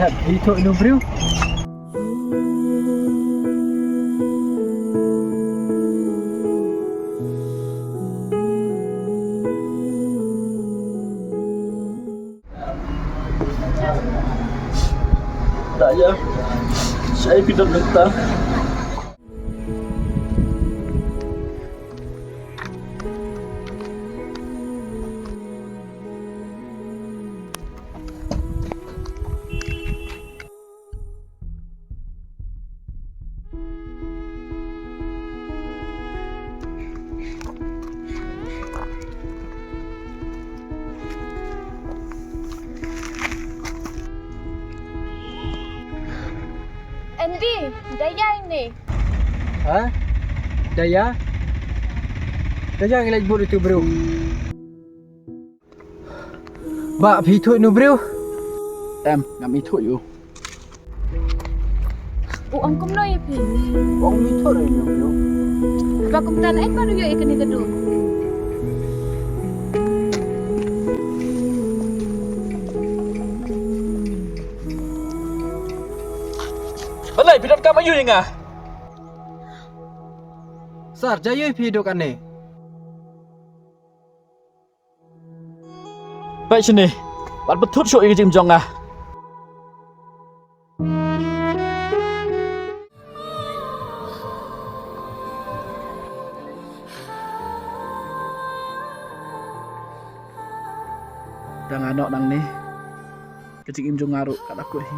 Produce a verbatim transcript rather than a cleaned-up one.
Ithuh inu briew. Da ïa. Shai phi don mynta. Andy, da ïa ine. Ha? Da ïa? Da ïa ngi leit bud ïa utu u briew. Bah, phi ithuh inu briew? Em, ngam ithuh ïa u. U ong kumno ïa phi? U ong um ithuh ïa u briew. Ba kumta lei ba u ïoh ïa kane ka dur. Balei phi donkam aiu ïa nga? Sir, jia aiu phi ïa u kane? Peit shane, wat pynthut shuh ïa ka jingim jong nga. Tang nga noh nangne, ka jingim jong nga ruh ka la kut hi.